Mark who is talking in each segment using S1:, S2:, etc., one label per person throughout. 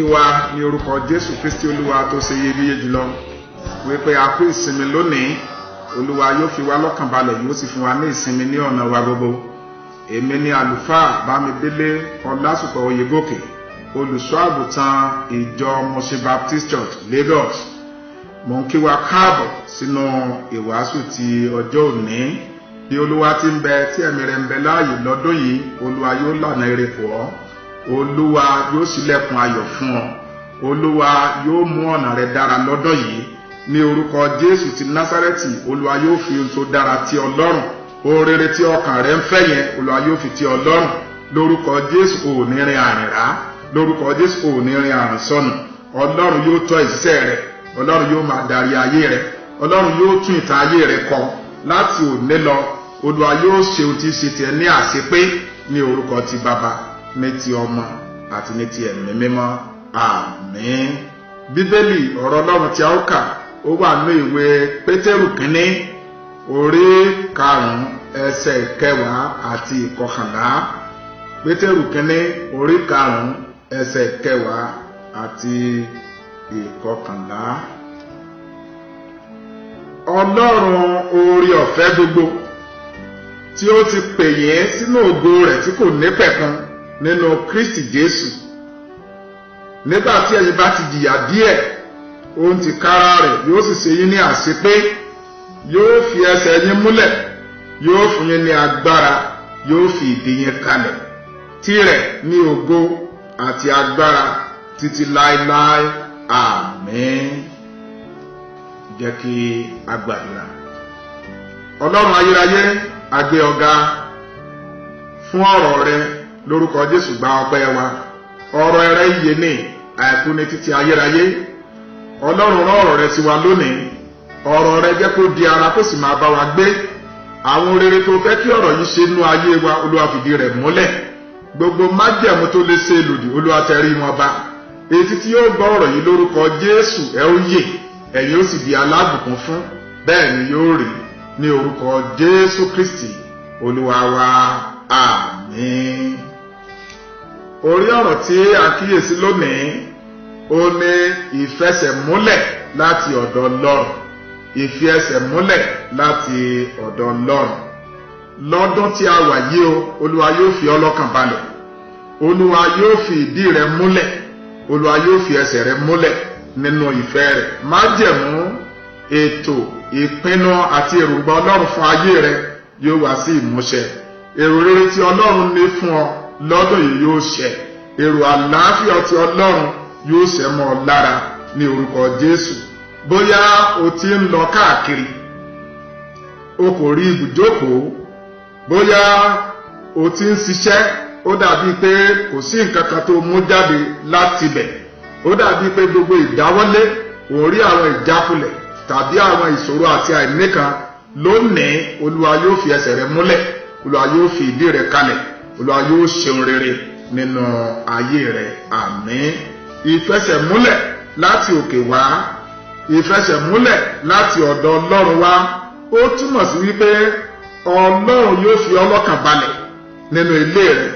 S1: Kí wa ní orúkọ Jésù Kristi Olúwa tó ṣe iyebíye jùlọ wípé a kú ìsinmi lónìí. Olúwa yóò fi wá lọ́kàn balẹ̀, yóò sì fún wa ní ìsinmi ní ọ̀nà wa gbogbo. Èmi ni àlùfáà Bámidélé Ọlásùpọ̀ Oyègòkè, olùṣọ́ àgùntàn ìjọ Mushin Baptist Church, Lagos. Mò ń kí wa káàbọ̀ sínú ìwàásù ti ọjọ́ òní. Bí Olúwa ti ń bẹ tí ẹ̀mí rẹ̀ ń bẹ láàyè, lọ́dún yìí Olúwa yóò lànà ire fún ọ, Olúwa yóò ṣílẹ̀kùn ayọ̀ fún ọ, Olúwa yóò mú ọ̀nà rẹ dára lọ́dún yìí ní orúkọ Jésù ti Násárẹ́tì. Olúwa yóò fi ohun tó dára tí ọ lọ́rùn, ohun rere tí ọkàn rẹ ń fẹ́ yẹn, Olúwa yóò fi tí ọ lọ́rùn lórúkọ Jésù. Ò ní rin àrìnrá lórúkọ Jésù, ò ní rin àrùn sọnù. Ọlọ́run yóò tọ́ ìṣiṣẹ́ rẹ, Ọlọ́run yóò máa darí ayé rẹ, Ọlọ́run yóò tún ìtàn ayé rẹ kọ láti òní lọ. Olúwa yóò ṣe ohun tí í ṣe tiẹ̀ ní àṣepé ní orúkọ ti Bàbá, ní ti Ọmọ àti ní ti Ẹ̀mí Mímọ́. Àmín. Bíbélì, ọ̀rọ̀ Ọlọ́run tí a ó kà, ó wà ní ìwé Pétérù Kínní, orí 5, ẹsẹ̀ 10 àti 11. Pétérù Kínní, orí 5, ẹsẹ̀ 10 àti 11. Ọlọ́run oore ọ̀fẹ́ gbogbo tí ó ti pè yín sínú ògo rẹ̀ tí kò ní pẹ̀kun nínú Kristi Jésù, nígbà tí ẹ̀yin bá ti jìyà díẹ̀, òun tìkára rẹ̀ yóò sì ṣe yín ní àṣepé, yóò fi ẹsẹ̀ yín múlẹ̀, yóò fún yín ní agbára, yóò fi ìdí yín kalẹ̀. Tirẹ̀ ní ògo àti agbára títí láéláé. Àmín. Jẹ́ kí a gbàdúrà. Ọlọ́run ayérayé, a gbé ọ ga fún ọ̀rọ̀ rẹ. Lórúkọ Jésù, gba ọpẹ́ wa. Ọ̀rọ̀ rẹ ìyè ní, àìkú ní títí ayérayé. Ọlọ́run, rán ọ̀rọ̀ rẹ sí wa lónìí. Ọ̀rọ̀ rẹ, jẹ́ kó di ara, kó sì máa bá wa gbé. Àwọn rere tó fẹ́ kí ọ̀rọ̀ yìí ṣe nú ayé wa, Olúwa, fìdí rẹ̀ múlẹ̀. Gbogbo májẹ̀mú tó lè ṣe lòdì, Olúwa, tẹrí wọn ba. Etí tí yóò gbọ́ ọ̀rọ̀ yìí, lórúkọ Jésù, ẹ ó yè, ẹ̀yin ó sì di alábùkún fún. Bẹ́ẹ̀ ni yóò rí ní orúkọ Jésù Kristi Olúwa wa. Àmín. Orí ọ̀rọ̀ tí a kíyèsí lónìí, ó ní ìfẹsẹ̀múlẹ̀ láti ọ̀dọ̀ Ọlọ́run, ìfẹsẹ̀múlẹ̀ láti ọ̀dọ̀ Ọlọ́run. Lọ́dún tí a wà yìí o, Olúwa yóò fi ọ́ lọ́kàn balẹ̀, Olúwa yóò fi ìdí rẹ múlẹ̀, Olúwa yóò fi ẹsẹ̀ rẹ múlẹ̀ nínú ìfẹ́ rẹ̀. Májẹ̀mú, ètò, ìpinnu àti èròǹgbà Ọlọ́run fún ayé rẹ yóò wá sí ìmúṣẹ. Èrò rere tí Ọlọ́run ní fún ọ lọ́dún yìí yóò ṣẹ. Èrò àlàáfíà tí Ọlọ́run yóò ṣẹ mọ́ ọ lára ní orúkọ Jésù. Bóyá o ti ń lọ káàkiri, o kò rí ibùjókòó, bóyá o ti ń ṣiṣẹ́, ó dàbí pé kò sí nǹkan kan tó mú jáde láti bẹ̀, ó dàbí pé gbogbo ìdáwọ́lé, ò ń rí àwọn ìjákulẹ̀ tàbí àwọn ìṣòro àti àìní kan lónìí, Olúwa yóò fi ẹsẹ̀ rẹ múlẹ̀, Olúwa yóò fi ìdí rẹ kalẹ̀, Olúwa yóò ṣeun rere nínú ayé rẹ. Àmín. Ìfẹsẹ̀múlẹ̀ láti òkè wá, ìfẹsẹ̀múlẹ̀ láti ọ̀dọ̀ Ọlọ́run wá, ó túmọ̀ sí wípé Ọlọ́run yóò fi ọ́ lọ́kàn balẹ̀ nínú ilé rẹ,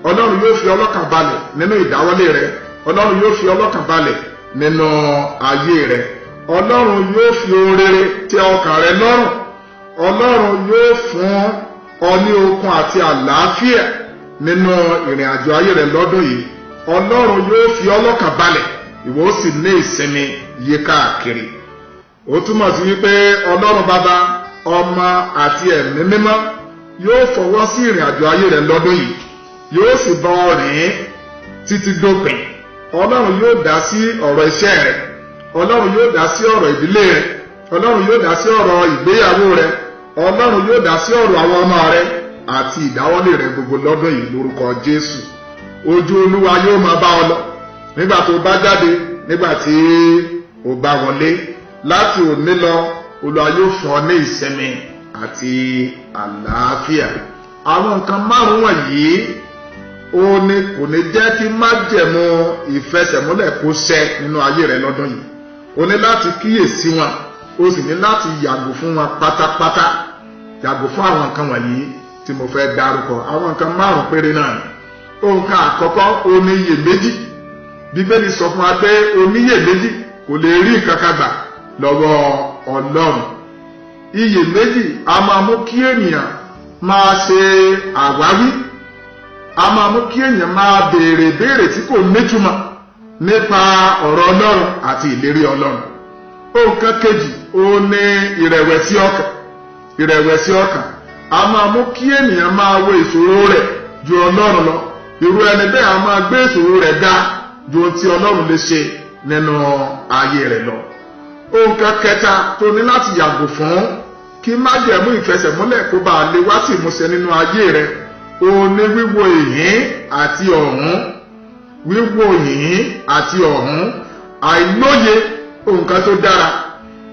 S1: Ọlọ́run yóò fi ọ́ lọ́kàn balẹ̀ nínú ìdáwọ́lé rẹ, Ọlọ́run yóò fi ọ́ lọ́kàn balẹ̀ nínú ayé rẹ, Ọlọ́run yóò fi ohun rere tẹ́ ọkàn rẹ lọ́rùn, Ọlọ́run yóò fún ọ ní okun àti àlàáfíà nínú ìrìn àjò ayé rẹ lọ́dún yìí. Ọlọ́run yóò fi ọ́ lọ́kàn balẹ̀, ìwọ ó sì ní ìsinmi yí káàkiri. Ó túmọ̀ sí wípé Ọlọ́run Bàbá, Ọmọ àti Ẹ̀mí Mímọ́ yóò fọwọ́ sí ìrìn àjò ayé rẹ lọ́dún yìí, yóò sì bá ọ rìn títí dópin. Ọlọ́run yóò dá sí ọ̀rọ̀ iṣẹ́ rẹ, Ọlọ́run yóò dá sí ọ̀rọ̀ ìdílé rẹ, Ọlọ́run yóò dá sí ọ̀rọ̀ ìgbéyàwó rẹ, Ọlọ́run yóò dá sí ọ̀rọ̀ àwọn ọmọ rẹ àti ìdáwọ́lé rẹ gbogbo lọ́dún yìí lórúkọ Jésù. Ojú Olúwa yóò máa bá ọ lọ nígbà tó bá jáde, nígbà tí o bá wọlé. Láti òní lọ, Olúwa yóò fún ọ ní ìsinmi àti àlàáfíà. Àwọn nǹkan márùn wọ̀nyí, ó ní kò ní jẹ́ kí májẹ̀mú ìfẹsẹ̀múlẹ̀ kó ṣẹ nínú ayé rẹ lọ́dún yìí. O ní láti kíyèsí wọn, o sì ní láti yàgò fún wọn pátápátá. Yàgò fún àwọn nǹkan wọ̀nyí tí mo fẹ́ dárúkọ. Àwọn nǹkan márùn péré náà. Nǹkan àkọ́kọ́, ó ní iyèméjì. Bíbélì sọ fún wa pé oníyèméjì kò lè rí nǹkan kan gbà lọ́wọ́ Ọlọ́run. Iyèméjì a máa mú kí ènìyàn máa ṣe àwáwí, a máa mú kí ènìyàn máa béèrè béèrè tí kò nítumọ̀ nípa ọ̀rọ̀ Ọlọ́run àti ìlérí Ọlọ́run. Nǹkan kejì ó ní ìrẹ̀wẹ̀sì ọkàn. Ìrẹ̀wẹ̀sì ọkàn a máa mú kí ènìyàn máa wo ìṣòro rẹ̀ ju Ọlọ́run lọ. Irú ẹni bẹ́ẹ̀ a máa gbé ìṣòro rẹ̀ ga ju ohun tí Ọlọ́run lè ṣe nínú ayé rẹ̀ lọ. Nǹkan kẹta tó ní láti yàgò fún kí májẹ̀mú ìfẹsẹ̀múlẹ̀ kó bá lè wá sí ìmúṣẹ nínú ayé rẹ̀, òun ní wíwo ìhín àti ọ̀hún. Wíwo ìhín àti ọ̀hún, àìlóye nǹkan tó dára,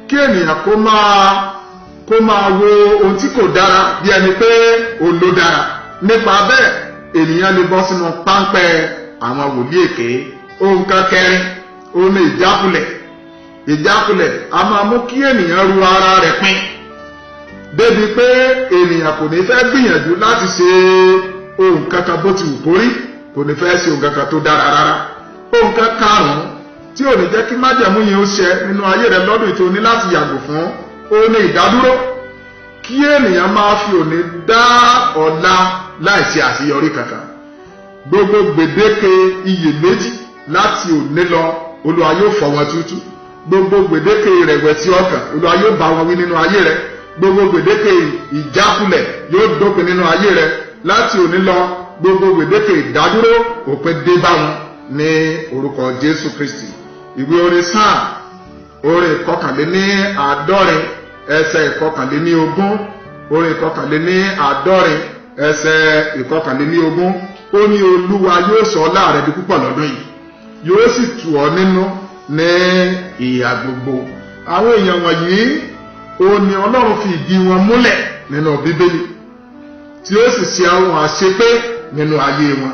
S1: kí ènìyàn kó máa wo ohun tí kò dára bí ẹni pé òun ló dára. Nípa bẹ́ẹ̀, ènìyàn lè bọ́ sínú páńpẹ́ àwọn wòlíì èké. Nǹkan kẹrin, òun ní ìjákulẹ̀. Ìjákulẹ̀ a máa mú kí ènìyàn ru ara rẹ̀ pin débi pé ènìyàn kò ní fẹ́ gbìyànjú láti ṣe ohun kankan. Bó ti wù kó rí, kò ní fẹ́ ṣe ohun kankan tó dára rárá. Ohun kan karùn-ún tí ò ní jẹ́ kí májẹ̀mú yẹn ó ṣẹ nínú ayé rẹ lọ́dún tó ní láti yàgò fún, ó ní ìdádúró. Kí ènìyàn máa fi òní dá ọ̀la láìsí àṣeyọrí kankan. Gbogbo gbèdéke iyèméjì, láti òní lọ, Olúwa yóò fọ́ wọn tútú. Gbogbo gbèdéke ìrẹ̀wẹ̀sì ọkàn, Olúwa yóò bá wọn wí nínú ayé rẹ. Gbogbo gbèdéke ìjákulẹ̀ yóò dópin nínú ayé rẹ láti òní lọ. Gbogbo gbèdéke ìdádúró, òpin dé bá wọn ní orúkọ Jésù Kristi. Ìwé orin Sáà, orin 71, ẹsẹ̀ 21, orin 71, ẹsẹ̀ 21, ó ní Olúwa yóò sọ ọlá rẹ di púpọ̀ lọ́dún yìí, yóò sì tù ọ́ nínú ní ìhà gbogbo. Àwọn èèyàn wọ̀nyí ó ní Ọlọ́run fi ìdí wọn múlẹ̀ nínú Bíbélì, tí ó sì ṣe àwọn àṣepé nínú ayé wọn.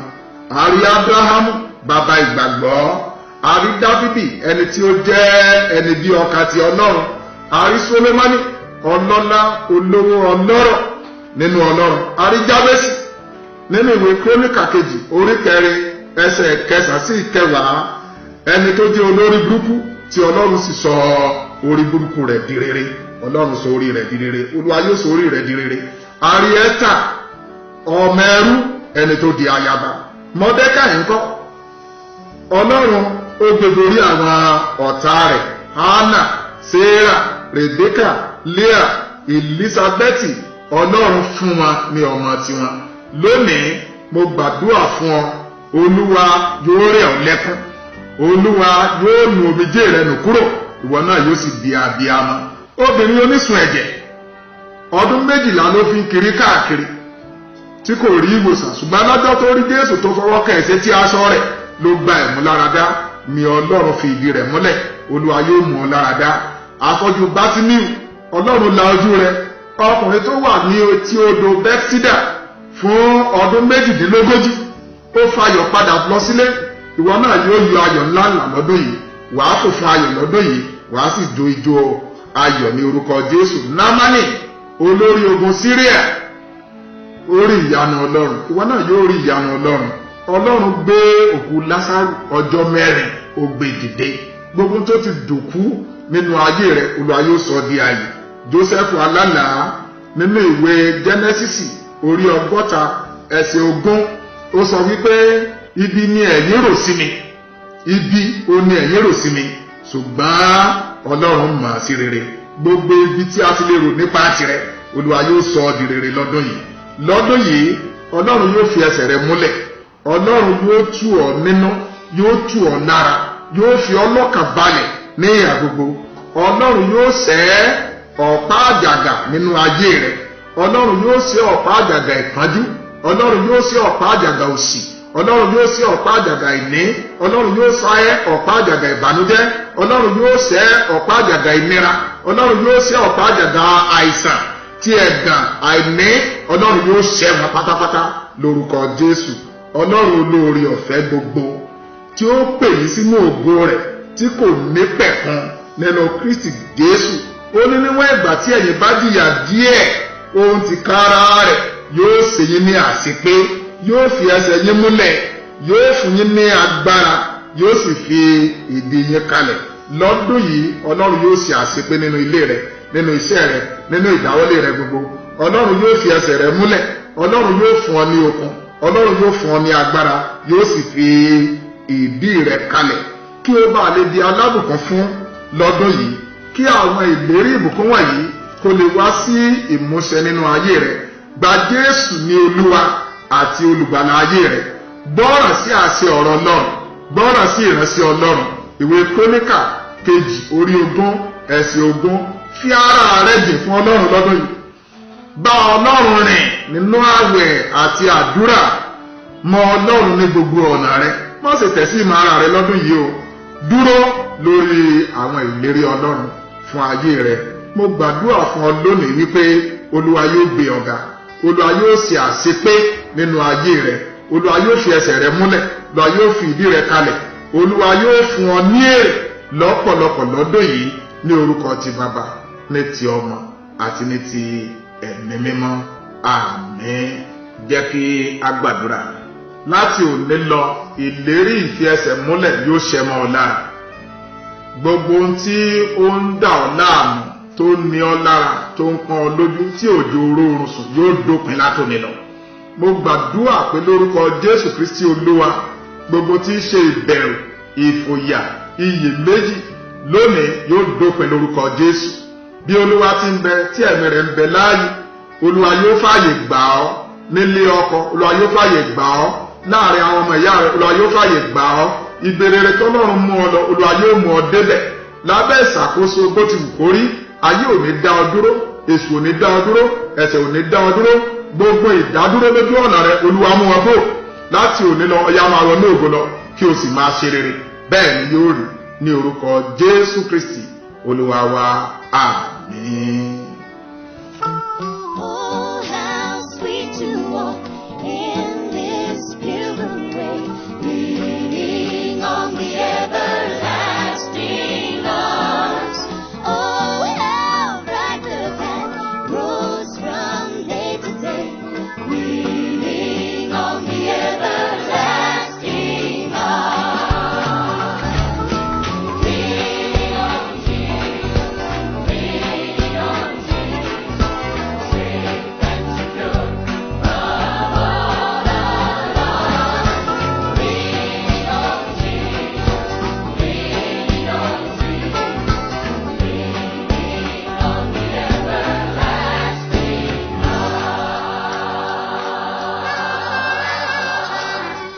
S1: Àrí Abrahamu, bàbá ìgbàgbọ́. Àrí Dáfídì, ẹni tí ó jẹ́ ẹni bí ọkàn ti Ọlọ́run. Àrí Solomoni, ọlọ́lá, olówó, ọlọ́rọ̀ nínú Ọlọ́run. Àrí Jábésì nínú ìwé Kírónìkà kejì, orí 4, ẹsẹ̀ 9 sí 10, ẹni tó jẹ́ olórí burúkú tí Ọlọ́run sì sọ orí burúkú rẹ̀ di rere. Ọlọ́run sọ orí rẹ̀ di rere. Olúwa yóò sọ orí rẹ̀ di rere. Àrí Ẹ́sítà, ọmọ ẹrú, ẹni tó di ayaba. Mọ́dékàì ńkọ́? Ọlọ́run ó gbé borí àwọn ọ̀tá rẹ̀. Hannah, Sarah, Rebecca, Leah, Elizabeth, Ọlọ́run fún wọn ní ọmọ tiwọn. Lónìí, mo gbàdúrà fún ọ, Olúwa yóò rẹ̀ ọ́ lẹ́kún, Olúwa yóò nu omijé rẹ nù kúrò, ìwọ náà yóò sì di abiyamọ. Obìnrin onísun ẹ̀jẹ̀, ọdún 12 ló fi ń kiri káàkiri tí kò rí ìwòsàn, ṣùgbọ́n lọ́jọ́ tó rí Jésù, tó fọwọ́ kàn ẹsẹ̀ tí aṣọ rẹ̀, ló gba ìmúláradá. Mi Ọlọ́run fi ìdí rẹ̀ múlẹ̀, Olúwa yóò mú ọ láradá. Afọ́jú Bátímíù, Ọlọ́run la ojú rẹ̀. Ọkùnrin tó wà ní etí odò Bẹ́sídà fún ọdún 38, ó fayọ̀ padà lọ sílé. Ìwọ náà yóò yọ ayọ̀ ńlá ńlá lọ́dún yìí. Wàá fò fún ayọ̀ lọ́dún yìí, wàá sì jó ijó ayọ̀ ní orúkọ Jésù. Námánì, olórí ogun Síríà, ó rí ìyanu Ọlọ́run. Ìwọ náà yóò rí ìyanu Ọlọ́run. Ọlọ́run gbé òkú Lásárù ọjọ́ 4, ó gbé dìde. Gbogbo tó ti dòkú nínú ayé rẹ, Olúwa yóò sọ di ààyè. Joseph alálàá, nínú ìwé Jẹ́nẹ́sísì, orí 60, ẹsẹ̀ 20, ó sọ wípé, "Ibi ni ẹ̀yin rò sí mi, ibi ó ní ẹ̀yin rò sí mi, ṣùgbọ́n Ọlọ́run mọ̀ sí rere." Gbogbo ibi tí a ti lè rò nípa tirẹ̀, Olúwa yóò sọ ọ́ di rere lọ́dún yìí. Lọ́dún yìí, Ọlọ́run yóò fi ẹsẹ̀ rẹ múlẹ̀. Ọlọ́run yóò tù ọ́ nínú, yóò tù ọ́ lára, yóò fi ọ́ lọ́kàn balẹ̀ ní ìhà gbogbo. Ọlọ́run yóò ṣẹ́ ọ̀pá àjàgà nínú ayé rẹ. Ọlọ́run yóò ṣẹ́ ọ̀pá àjàgà ìpọ́njú. Ọlọ́run yóò ṣẹ́ ọ̀pá àjàgà òṣì. Ọlọ́run yóò ṣẹ́ ọ̀pá àjàgà ìní. Ọlọ́run yóò ṣẹ́ ọ̀pá àjàgà ìbànújẹ́. Ọlọ́run yóò ṣẹ́ ọ̀pá àjàgà ìnira. Ọlọ́run yóò ṣẹ́ ọ̀pá àjàgà àìsàn tí ẹ̀gàn àìní. Ọlọ́run yóò ṣẹ́ wọn pátápátá lórúkọ Jésù. Ọlọ́run olóore ọ̀fẹ́ gbogbo, tí ó pè yín sínú ògo rẹ̀ tí kò ní pẹ̀kun nínú Kristi Jésù, ó ní níwọ̀n ìgbà tí ẹ̀yin bá jìyà díẹ̀, òun tìkára rẹ̀ yóò ṣe yín ní àṣepé, yóò fi ẹsẹ̀ yín múlẹ̀, yóò fún yín ní agbára, yóò sì fi ìdí yín kalẹ̀. Lọ́dún yìí, Ọlọ́run yóò ṣe àṣepé nínú ilé rẹ, nínú iṣẹ́ rẹ, nínú ìdáwọ́lé rẹ gbogbo. Ọlọ́run yóò fi ẹsẹ̀ rẹ múlẹ̀. Ọlọ́run yóò fún ọ ní okun, Ọlọ́run yóò fún ọ ní agbára, yóò sì fi ìdí rẹ kalẹ̀ kí ó bá lè di alábùkún fún lọ́dún yìí, kí àwọn ìlérí ìbùkún wọ̀nyí kó lè wá sí ìmúṣẹ nínú ayé rẹ. Gba Jésù ní Olúwa àti Olùgbàlà ayé rẹ. Gbọ́ràn sí àṣẹ ọ̀rọ̀ Ọlọ́run, gbọ́ràn sí ìránṣẹ́ Ọlọ́run. Ìwé Króníkà kejì orí 20 ẹsẹ̀ 20. Fi ara rẹ jìn fún Ọlọ́run lọ́dún yìí. Bá Ọlọ́run rìn nínú ààwẹ̀ àti àdúrà. Mọ Ọlọ́run ní gbogbo ọ̀nà rẹ. Má ṣe tẹ̀sí ìmọ̀ ara rẹ lọ́dún yìí o. Dúró lórí àwọn ìlérí Ọlọ́run fún ayé rẹ. Mo gbàdúrà fún ọ lónìí wípé Olúwa yóò gbé ọ ga, Olúwa yóò ṣe àṣepé nínú ayé rẹ, Olúwa yóò fi ẹsẹ̀ rẹ múlẹ̀, Olúwa yóò fi ìdí rẹ kalẹ̀, Olúwa yóò fún ọ ní èrè lọ́pọ̀lọpọ̀ lọ́dún yìí, ní orúkọ ti Bàbá, ní ti Ọmọ àti ní ti Ẹ̀mí Mímọ́. Àmín. Jẹ́ kí a gbàdúrà. Láti òní lọ, ìlérí ìfi ẹsẹ̀ múlẹ̀ yóò ṣẹ mọ́ ọ lára. Gbogbo ohun tí ó ń dà ọ́ láàmú, tó ní ọ lára, tó ń pọ́n ọ lójú, tí òjò oorun sùn, yóò dópin látòní lọ. Mo gbàdúrà pé lórúkọ Jésù Kristi Olúwa, gbogbo tí í ṣe ìbẹ̀rù, ìfòyà, iyèméjì lónìí yóò dópin lórúkọ Jésù. Bí Olúwa ti ń bẹ, tí ẹ̀mí rẹ̀ ń bẹ láàyè, Olúwa yóò fààyè gbà ọ́ nílé ọkọ, Olúwa yóò fààyè gbà ọ́ láàrin àwọn ọmọ ìyá rẹ̀, Olúwa yóò fààyè gbà ọ́. Ìbèrè tọ́lọ́run mú ọ lọ, Olúwa yóò mú ọ débẹ̀ lábẹ́ ìṣàkóso. Bó ti wù kó rí, ayé ò ní dá ọ dúró, èṣù ò ní dá ọ dúró, ẹ̀ṣẹ̀ ò ní dá ọ dúró. Gbogbo ìdádúró lójú ọ̀nà rẹ, Olúwa mú wọn kó láti òní lọ. Ọyá, máa wọnú ògo lọ, kí o sì máa ṣe rere. Bẹ́ẹ̀ ni yóò rí ní orúkọ Jésù Kristi Olúwa wa. Àmín.